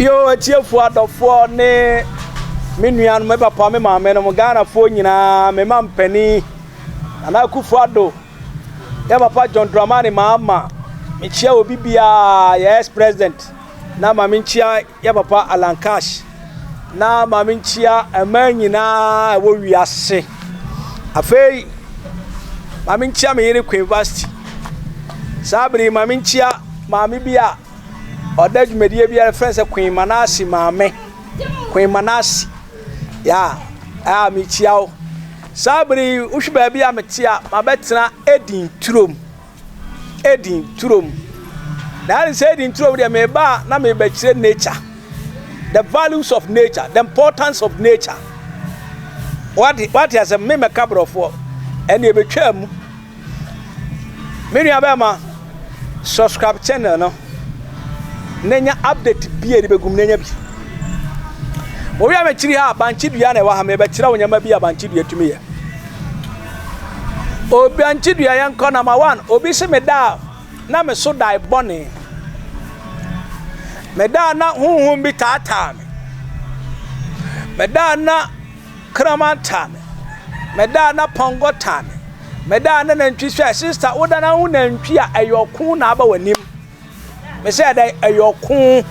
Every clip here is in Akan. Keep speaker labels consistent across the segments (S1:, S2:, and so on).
S1: Yo, atiefoɔ adɔfoɔ ne me nuanom, me papa, me maame nom, Ghanafoɔ nyinaa, me ma mpanin, Nana Akufo Addo, yɛ papa John Dramani Mahama, mekyia obi biara, yɛ ex-president, na ma menkyia yɛ papa Alan Cash, na ma menkyia mmaa nyinaa ɛwɔ wiase. Afei, ma menkyia me yere Queen Vasti. Saa bere yi, ma menkyia maame bi a ɔda dwumadie bi a yɛfrɛ no sɛ Queen Manase maame. Queen Manase. Ya, a mekyia wo. Saa bere yi, wohwɛ baabi a mete a, mabɛtena Eden turom. Eden turom. Na ɛne sɛ Eden turom deɛ meba a na mebɛkyerɛ nature. The values of nature, the importance of nature. Wate wate asɛm me mɛka borɔfoɔ ɛne ɛbɛtwa mu. Me nua bɛrima, subscribe channel no na nya update bi a yɛde bɛgum na nya bi. Wɔwi a mekyiri ha bankye dua na ɛwɔ ha mebɛkyerɛ wo nneɛma bi a bankye dua tumi yɛ. Obankye dua yɛnkɔ number one, obi se meda a na me so dae bɔne. Meda a na honhom bi taataa me. Meda a na kraman taa me. Meda a na pɔnkɔ taa me. Meda a na nantwi hwɛ sista woda na ho nantwi a ɛyɛ ɔko na aba w'anim. Me sɛ dɛn ɛyɛ ɔko.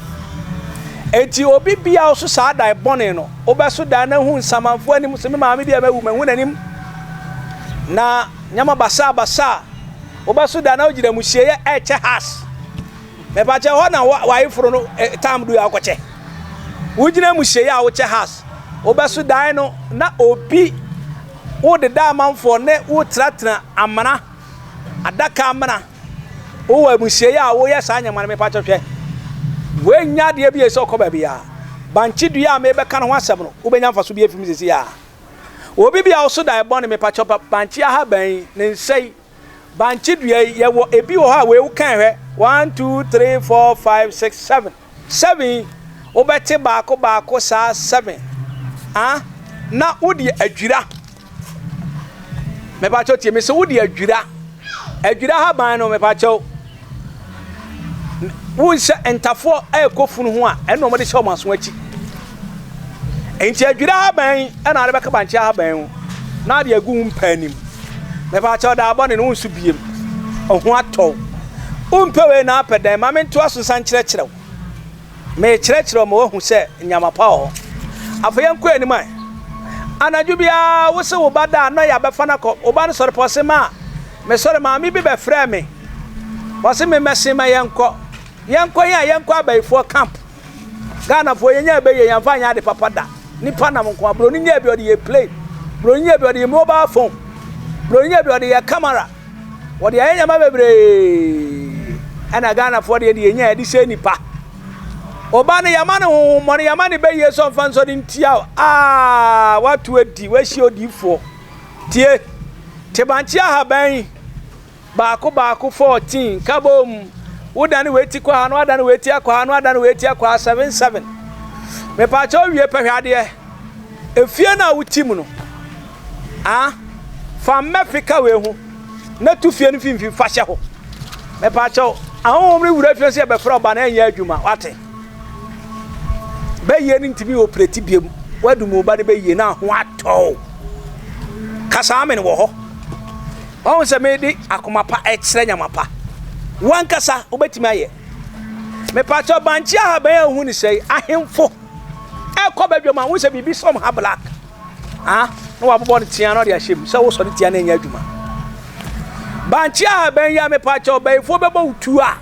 S1: Enti obi bia ɔso saa dan bɔne no, wobɛso dan na hu nsamanfo anim sɛ me maame bi a mawu mahu n'anim. Na nyama basaa basaa wobɛso dan na wogyina musieɛ ɛkyɛ has. Mepakyɛ hɔ na w'ayeforo no tam du akɔkyɛ. Wogyina musieɛ a wokyɛ has. Wobɛso dan no na obi wodeda amanfoɔ ne wotenatena amena, adaka amena. Wowɔ amusiei a woyɛ saa nneɛma no mepakyɛ hwɛ. Wei nyɛ adeɛ bi a ɛsɛ ɔkɔ baabi a. Bankye dua a mebɛka no ho asɛm no, wobɛnya mfaso bi afi mu sisi a. Obi bi a woso dae bɔne mepakyɛ pa bankye ahaban yi, ne nsa yi. Bankye dua yi, yɛwɔ ebi wɔ hɔ a wei wokan hwɛ, 1, 2, 3, 4, 5, 6, 7. 7 yi, wobɛte baako baako saa 7 a, na wode adwira. Mepakyɛw tie me sɛ wode adwira. Adwira haban no mepakyɛw. Wonhyɛ ntafoɔ ɛrekɔ funu ho a ɛna wɔde hyɛ wɔn aso akyi. Nti adwira haban yi ɛna ade bɛka bankye haban ho na ade agu wo mpa anim. Mepakyɛw daa bɔne no wonso biem. Ɔho atɔw. Wompɛ wei na apɛ dɛn? Ma mentoa so nsan nkyerɛkyerɛ wo. Merekyerɛkyerɛ wo ma woahu sɛ nneɛma pa wɔ hɔ. Afei yɛnkɔ anim ɛ. Anadwo biara wo se wo ba da a na yɛabɛfa no akɔ. Wo ba no sɔre pɛ ɔse ma mesɔre maame bi bɛfrɛɛ me. Ɔse me mmɛsen ma yɛnkɔ. Yɛnkɔ yɛn a yɛnkɔ abayifoɔ camp. Ghanafoɔ yɛnya ɛbɛyie yɛmfa nyɛ ade papa da. Nipa nam nko a. Buroni nya bi ɔde yɛ plane. Buroni nya bi ɔde yɛ mobile phone. Buroni nya bi ɔde yɛ camera. Wɔde ayɛ nneɛma bebree. Ɛna Ghanafoɔ deɛ deɛ yɛnya yɛde sɛ nipa. Ɔba no yɛma no honhommɔne, yɛma no bɛyie sɛ ɔmfa nsɔre ntia o. Aa, wato adi, wahyia odiyifoɔ. Tie, tebankye ahaban yi, baako baako 14, ka bom. Wodane wei ti kɔ ha, na wadane wei ti akɔ ha, na wadane wei ti akɔ ha, 7 7. Mepaakyɛ wowie pɛ hwɛ adeɛ. Efie no a wote mu no, Ah, fa mmɛfe ka wei ho na tu fie no mfimfini fa hyɛ hɔ. Mepaakyɛw, ahonhom no wura fie sɛ yɛbɛfrɛ ɔba na ɛnyɛ adwuma, wate? Bɛyie no ntumi operate biom. Wadum wo ba no bɛyie na ho atɔ wo. Kasa amen wɔ hɔ. Wahu sɛ mede akoma pa ɛkyerɛ nyama pa. Wankasa wobɛtumi ayɛ. Mepaakyɛw, bankye ahaban a wohu ne sɛe, ahemfo ɛkɔ badwam a wohu sɛ biribi sɔm ha black. Ah, na wabobɔ no tea na ɔde ahyɛ mu sɛ wosɔ ne tea na ɛnyɛ adwuma. Bankye a bɛn yi a mepa kyɛw bɛyifoɔ bɛbɔ wo tuo a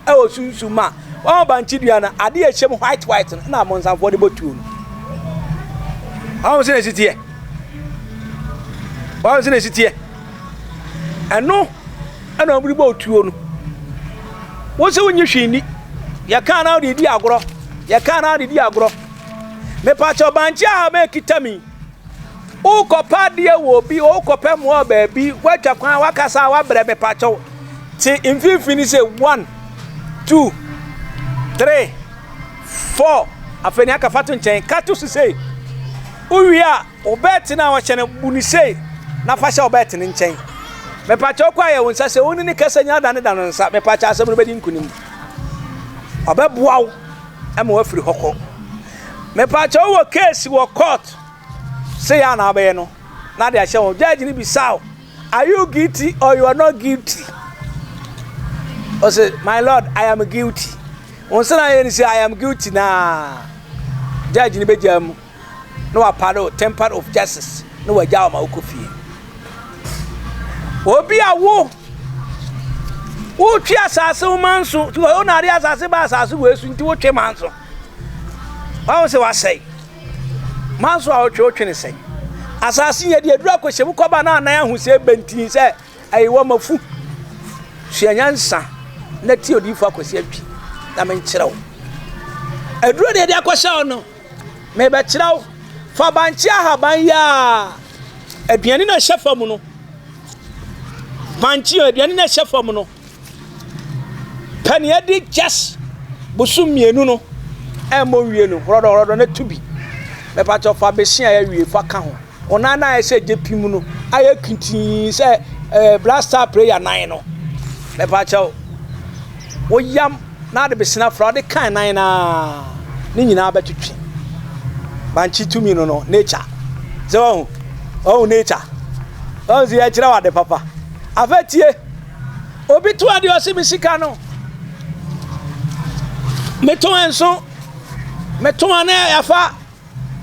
S1: ɛwɔ sunsum a wɔn bankye dua no ade a ɛhyɛ mu white white no na abonsamfoɔ de bɔ tuo no. Wɔn sɛ na ɛsi teɛ. Wɔn sɛ na ɛsi teɛ. Ɛno ɛna wɔn de bɔ tuo no. Wɔn sɛ wonyi hwee ni. Yɛka na wɔde di agorɔ. Yɛka na wɔde di agorɔ. Mepakyɛw bankye a mekita mi. Wokɔpɛ adeɛ wɔ obi, wokɔpɛ mmoa wɔ baabi, woatwa kwan, woakasa, woabrɛ, mepakyɛw. Te mfimfini sɛ one, two, three, four. Afei nea aka fa to nkyɛn, ka to so sei. Wowie a, wo bɛɛte no a wɔhyɛ no, bu no sei na fa hyɛ wo bɛɛte no nkyɛn. Mepakyɛw kɔ ayɛ wo nsa sɛ wo ne ne kasa nyina danedane nsa. Mepakyɛw asɛm no bɛdi nkonim. Ɔbɛboa wo. ma wafiri hɔ kɔ. Mepaakyɛ wowɔ case wɔ court sɛ yɛ a na abɛyɛ no na de ahyɛ wɔn. Judge no bisa wo, are you guilty or you are not guilty? Ɔsɛ, my lord, I am guilty. Wɔn sɛ na yɛ ne sɛ I am guilty naa. Judge no bɛgyaa mu. na wapare wo temper of justice na wagya wo ma wokɔ fie. Obi a wo wotwe asase wo manso wo na ade asase ba asase wɔ esu nti wotwe manso. Wahu sɛ wasɛe manso a wotwe wotwe ne sɛn. Asase yɛ de aduru akɔhyɛ mu kɔba na anan ahu sɛ bɛntin sɛ ɛyɛ wɔ mafu. Sua nyansa na tie odiyifo Akwasi Antwi na menkyerɛ wo. Aduro deɛ de akɔhyɛ wo no Merebɛkyerɛ wo. Fa bankye ahaban yi a aduane na ɛhyɛ fam no. Bankye aduane na ɛhyɛ fam no. Pɛ nea ɛde just bosom mmienu no ɛmmɔ nwie no horɔdɔhorɔdɔ na tu bi. Mepakyɛ fa besia a awie fa ka ho. Wo nan no ayɛ sɛ gye pim no ayɛ kitii sɛ eh, Black Star prayer nan no. Mepakyɛw, wo yam na ade besena fra wode kan nan no a ne nyinaa bɛtwetwe. Bankye tumi no no nature. Sɛ wahu, wahu nature. Wahu sɛ yɛkyerɛ wo ade papa. Afei tie, obi to adeɛ ɔse me sika no, metɔn nso, metɔn a na yɛafa.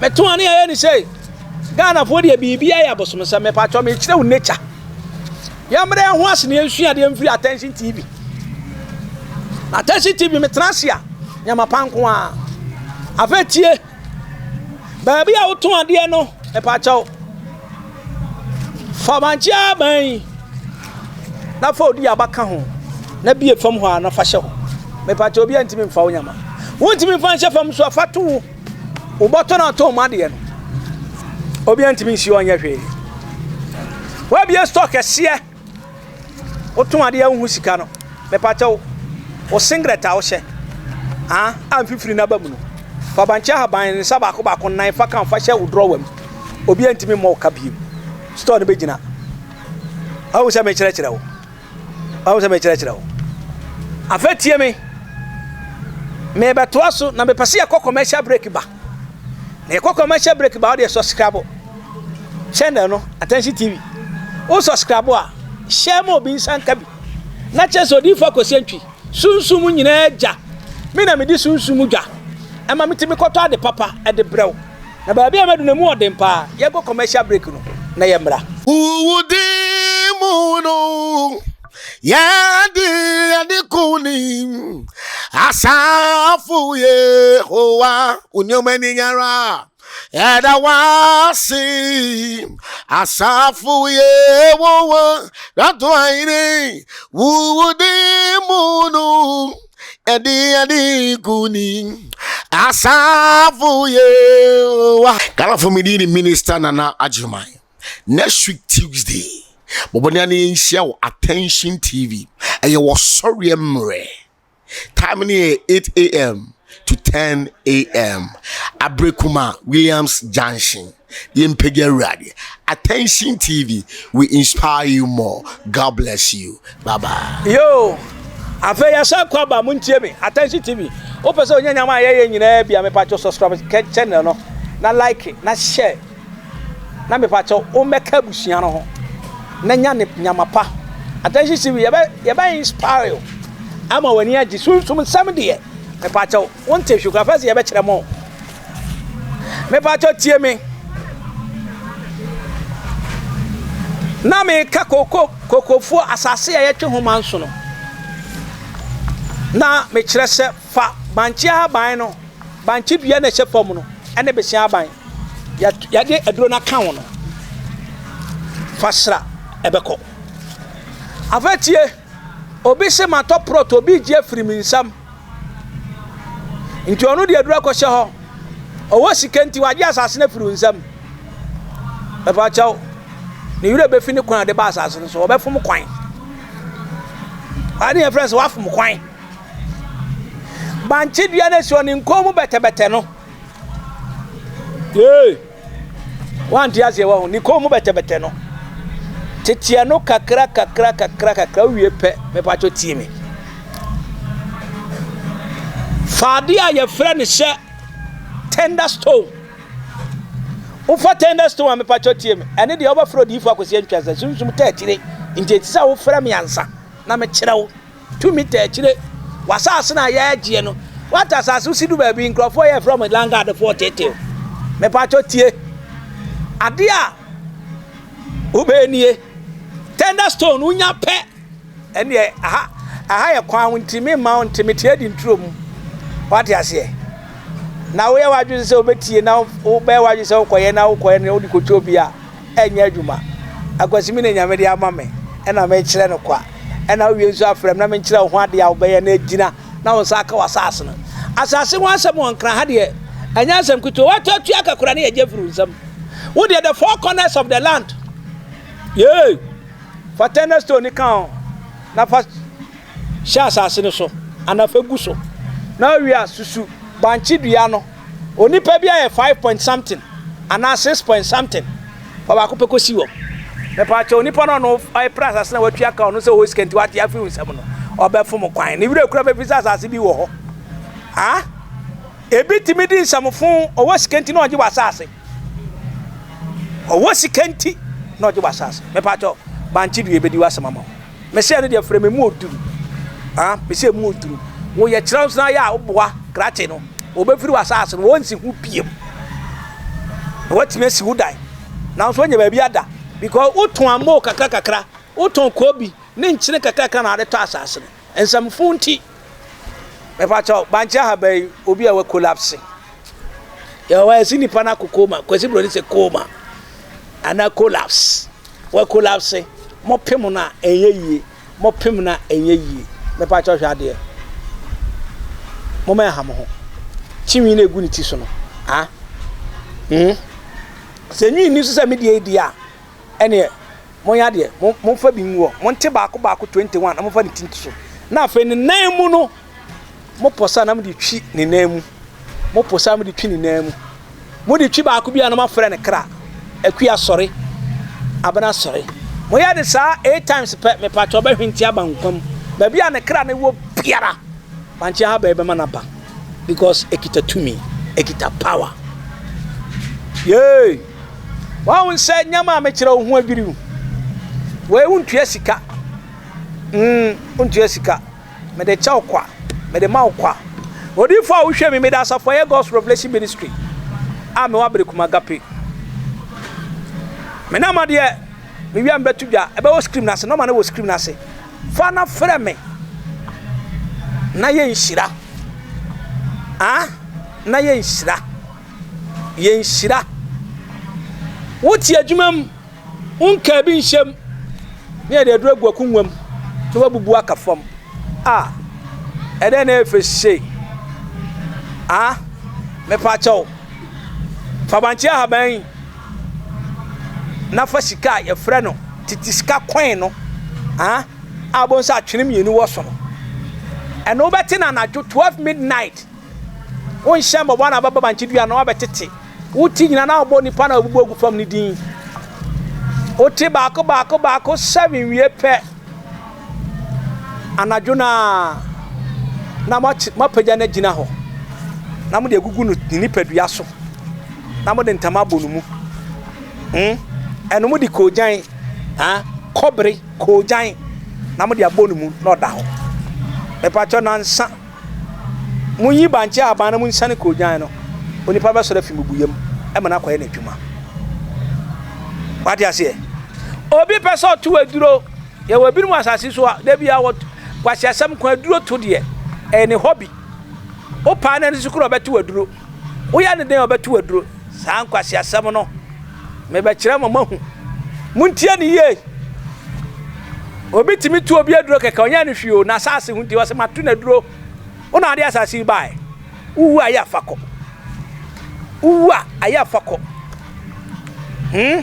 S1: Meto ano yɛyɛ ne sei. Ghanafoɔ deɛ biribi ayɛ abosomsɛm. Mepatwɔ mekyerɛ wo nature. Yɛmmerɛ yɛn ho ase na yɛnsua adeɛ mfiri Attention TV. Na Attention TV metena ase a nyama pa nko ara. Afei tie, baabi a wotɔn adeɛ no mepakyɛw fa bankye aban yi na fa odi aba ka ho na bie fam hɔ a na fa hyɛ hɔ. Mepakyɛw obi antumi mfa wo nyama. Wontumi mfa nhyɛ fam so a fa to wo Wobɔtɔ no atɔn mu adeɛ no, obiara ntumi nsi hɔ nyɛ hwee. Woabie store kɛseɛ, wotɔn adeɛ a wohu sika no, mepakyɛ wo, wo singlet a wohyɛ ah, a mfifiri no aba mu no, fa bankye ahaban nsa baako baako nan fa ka fa hyɛ wo drawer mu. Obiara ntumi mmɔ wo ka biem. Store no bɛgyina. Ahu sɛ mekyerɛkyerɛ wo. Wahu sɛ mekyerɛkyerɛ wo. Afei tie me. Mebɛtoa so na mepɛ sɛ yɛkɔ commercial break ba. Na yɛkɔ commercial break ba wodeɛ subscribe channel no Attention TV. Wo subscribe a share ma obi nsa nka bi. Na kyerɛ sɛ odiifo Akwasi Antwi sunsum nyinaa gya. Me na medi sunsum dwa. Ɛma metumi kɔtɔ ade papa de brɛ wo. Na baabi a madu no emu wɔ den paa. Yɛnkɔ commercial break no na yɛmmra.
S2: Wo din mu no, yɛde yɛde nkonim. Asafo Yehowa, wo nneɛma ni nyara. Yɛda wase. Asafo Yehowa, rato ahene. Wo din mu no. Ɛde ɛde kuni asafo yewa. Ghana for me ni Minister Nana Agyeman. Next week Tuesday, bɔbɔne ane yɛnhyia wɔ Attention TV. Ɛyɛ wɔ sɔreɛ mmerɛ. Time no yɛ 8 a.m. to 10 a.m. Abrekuma Williams Junction. Yɛmpagya Awurade. Attention TV, we inspire you more. God bless you. Bye bye.
S1: Yo, afei yɛsan kɔ aba montie me Attention TV. Wopɛ sɛ onya nyama a yɛyɛ nyinaa bi a mepatwo subscribe channel no na like na share na mepatwo wommɛka abusua no ho na nya ne nyama pa. Attention TV yɛbɛ yɛbɛ inspire you ama w'ani agye sunsum nsɛm deɛ mepatwo wonte hwee koraa fɛ sɛ yɛbɛkyerɛ mo. Mepakyɛw tie me. Na meka koko kokofoɔ asase a yɛtwe ho manso no. Na mekyerɛ sɛ fa bankye ahaban no, bankye dua na ɛhyɛ fam no, ɛne besia aban. Yɛde aduro no aka ho no. Fa sra ɛbɛkɔ. Afei tie, obi se matɔ prɔt, obi regye afiri me nsam. Nti ɔno de aduru akɔhyɛ hɔ. Ɔwɔ sika nti wagye asase no afiri wo nsam. Ɛfa kyɛw. Ne werɛ bɛfi ne kwan a ɔde ba asase no so. Ɔbɛfom kwan. Ade yɛfrɛ sɛ wafom kwan. Bankye dua no asi hɔ ne nkɔn mu bɛtɛbɛtɛ no. Yee! Wante aseɛ wɔ ho. Ne kɔn mu bɛtɛbɛtɛ no. Teteɛ no kakra kakra kakra kakra wowie pɛ mepatwɔ tie me. Fa adeɛ a yɛfrɛ no sɛ tender stone. Wofa tender stone a mepakyɛ tie me. Ɛne deɛ wobɛfrɛ odiyifoɔ akɔsi antwa sɛ sunsum ta akyire. Nti ɛte sɛ wofrɛ me ansa na mekyerɛ wo. Tumi ta akyire. W'asase no a yɛregyeɛ no, woate asase wosi du baabi nkurɔfoɔ yɛ frɛ mo langadefoɔ tetew. Mepakyɛ tie. Adeɛ a wobɛyɛ nie. Tender stone wonya pɛ. Ɛnneɛ aha aha yɛ kwan ho nti memma wo nte mete adi nturo mu. Wate aseɛ? Na woyɛ w'adwene sɛ wobɛtie na wobɛyɛ w'adwene sɛ wokɔyɛ na wokɔyɛ na wode kɔtwa obi a, ɛnyɛ adwuma. Akwasi me na Nyame de ama me ɛna mekyerɛ no kwa. Ɛna wowie nso afrɛ me na menkyerɛ wo ho adeɛ a wobɛyɛ na agyina na wo nsa aka w'asase no. Asase ho asɛm wɔ Nkran ha deɛ ɛnyɛ asɛm ketewa. Woatɔ atua kakora ne yɛgye afiri wo nsam. Wo deɛ the four corners of the land. Yee! Fa tender stone no ka ho na fa hyɛ asase no so anaa fa gu so. Na wowie a, susu bankye dua no. Onipa bi ayɛ five point something anaa six point something. Fa baako pɛ kɔsi hɔ. Mepaakyɛw, onipa no a ɔno ɔrepere asase na watua ka ɔno sɛ ɔwɔ sika nti wate afiri wo nsam no, ɔbɛfom kwan. Ne werɛ kura bɛfi sɛ asase bi wɔ hɔ. Ah? Ebi tumi di nsɛmfo, ɔwɔ sika nti na ɔgye w'asase. Ɔwɔ sika nti na ɔgye w'asase. Mepakyɛw, bankye dua ebedi w'asɛm ama wo. Mese ɛno deɛ frɛ me mu oduru. Ah, mese emu oduru. Woyɛ kyerɛw nso na ayɛ a woboa krakye no. Wɔbɛfiri w'asase no, wɔnsi ho biem. Na watumi asi wo dan. Nanso woanya baabi ada. Because wotɔn amo kakra kakra, wotɔn koobi ne nkyene kakra kakra na wode tɔ asase no. Nsɛmfo nti. Mepakyɛw, bankye ahaban yi, obi a wa collapse. Yɛwɔ hɔ a yɛsi nipa no akɔ coma, Kwasi Broni sɛ coma anaa collapse. Wa collapse, mo pem no a ɛnyɛ yie, mo pem no a ɛnyɛ yie. Mepakyɛw hwɛ adeɛ. Moma ɛha mo ho. Kyinwi na egu ne ti so no. Ah. Hmm. Sɛ nwi nni so sɛ me deɛ di a, ɛneɛ Monyɛ adeɛ, mo, momfa bi ngu hɔ. Monte baako baako 21 na momfa ne ti nto so. Na afei ne nan mu no, mopɔ sa na mode twi ne nan mu. Mopɔ sa mode twi ne nan mu. Mode twi baako bi a na moafrɛ no kra. Akua sɔre. Abena sɔre. Moyɛ ne saa eight times pɛ, mepatwɔ ɔbɛhwente aba nkwa mu. Baabi a ne kra no wɔ biara, bankye ahaban bɛma no aba. Because ekita tumi, ekita power. Yay! Wahu sɛ nneɛma a mekyerɛ wo ho adwiriw. Wei wontua sika. Mm, wontua sika. Mede kyɛ wo kwa. Mede ma wo kwa. Odiyifo a wohwɛ mi, mede asafo a ɛyɛ God's Revelation Ministry a mewɔ Aberekum Agape. Me nɔma deɛ, mewia mebɛto dwa. Ɛbɛwɔ screen no ase. Nɔma no wɔ screen no ase. Fa na frɛ me na yɛ nhyira. Ah, na yɛ nhyira. Yɛ nhyira. Wote adwuma mu, wonkaa bi nhyɛ mu, na yɛde aduru agu akongua mu, na wabubu aka fam. A, ɛdɛn na ɛyɛ fɛ sei? A, mepa kyɛw, fa bankye ahaban yi na fa sika a yɛfrɛ no tete sika kɔin no, a, a wobɛhu sɛ atwene mmienu wɔ so no. Ɛno wobɛte no anadwo 12 midnight. Wonhyɛ mmɔbɔ na wobɛba bankye dua no abɛtete wo ti nyinaa na wobɔ nipa na wabubu agu fam no din. Wote baako baako baako seven wie pɛ anadwo no a na moapagya no agyina hɔ na mode agugu no ne nipadua so na mode ntama abɔ no mu. Hmm? Ɛno mode koogyan, ha, kɔbere koogyan na mode abɔ no mu na ɔda hɔ. Mepakyɛ nansa Munyi bankye ahaban na munsiane koogyan no, onipa bɛsɔre afi mmubuiɛ mu ma no akɔyɛ n'adwuma. Wate aseɛ? Obi pɛ sɛ ɔto aduro, yɛwɔ ebinom wɔ asase so a, da bi a wɔ kwasiasɛm ko aduro to deɛ, ɛyɛ ne hobby. Wopaa n'ani so koro ɔbɛto aduro. Woyɛ ne den ɔbɛto aduro. Saa nkwasiasɛm no, mebɛkyerɛ mo mahu. Montie ne yie. Obi tumi tu obi aduro kɛkɛ, ɔnyɛ no hwee o, n'asase ho nti ɔsɛ mato n'aduro. Wo na ade asase yi bae. Wowu a ayɛ afa kɔ. Wowu a ayɛ afa kɔ. Hmm?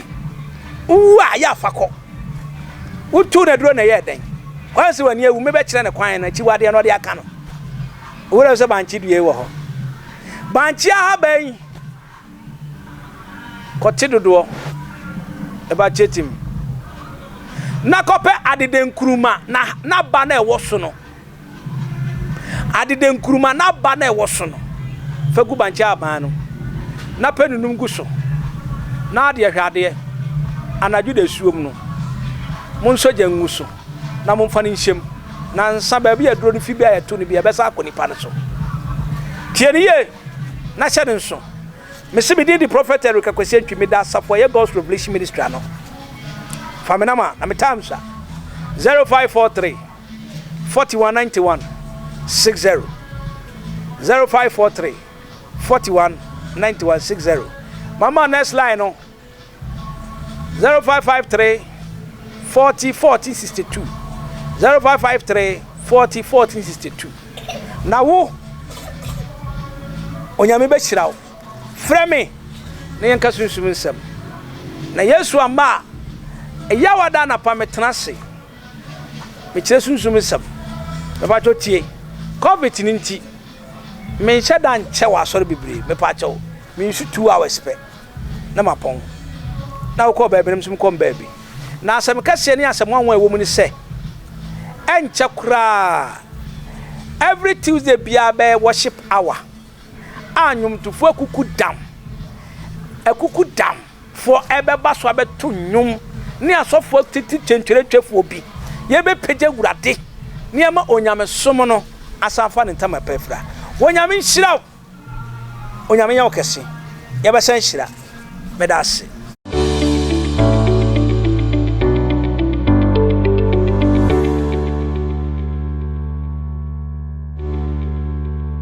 S1: Wowu a ayɛ afa kɔ. Wotu n'aduro na ɛyɛ dɛn? Kwan sɛ w'ani awu, mebɛkyerɛ no kwan no, akyiwadeɛ no ɔde aka no. Wura sɛ bankye dua yi wɔ hɔ. Bankye ahaban yi, Kɔte dodoɔ ba Kyetim, na kɔpɛ adedenkuruma na n'aba no a ɛwɔ so no. Adeda nkuruma n'aba no a ɛwɔ so no, fa gu bankye ahaban no, na pɛ nunum gu so, na adeɛ hwɛ adeɛ, anadwo dasuom no, monsɔ gya ngu so, na momfa no nhyɛ mu, na nsa baabi a aduro no fi bi a yɛto no bi a, ɛbɛsan akɔ nipa no so. Tie no yie, na hyɛ no nso. Mese me din de Prophet Eric Akwasi Antwi, meda asafo a ɛyɛ God's Revelation Ministry ano. Fa me nama na me times a 0543 41 91 60 0543 41 91 60 Mama next line no 0553 40 14 62 0553 40 14 62 Na wo Onyame bɛhyira wo. Frɛ me na yɛnka sunsum nsɛm. Na Yesu amma a, ɛyaw ada anapa metena ase mekyerɛ sunsum nsɛm. Mepakyɛw tie, Covid no nti menhyɛ da nkyɛ wɔ asɔre bebree. Mepakyɛw, mensu 2 hours pɛ na mapɔn. Na wokɔɔ baabi no nso mekɔɔ baabi. Na asɛm kɛseɛ ne asɛm nwanwa a ɛwɔ mu ne sɛ, ɛnkyɛ koraa every Tuesday biara bɛyɛ worship hour a nnwomtofoɔ akuku dam akuku dam foɔ ɛbɛba so abɛto nnwom ne asɔfoɔ tete kyɛntwerɛtwɛfoɔ bi yɛbɛpagya Awurade nneɛma onyamesom no asan afa ne ntama pɛ afira. Onyame nhyira wo. Onyame nyɛ wo kɛse. Yɛbɛsan hyira. Meda ase.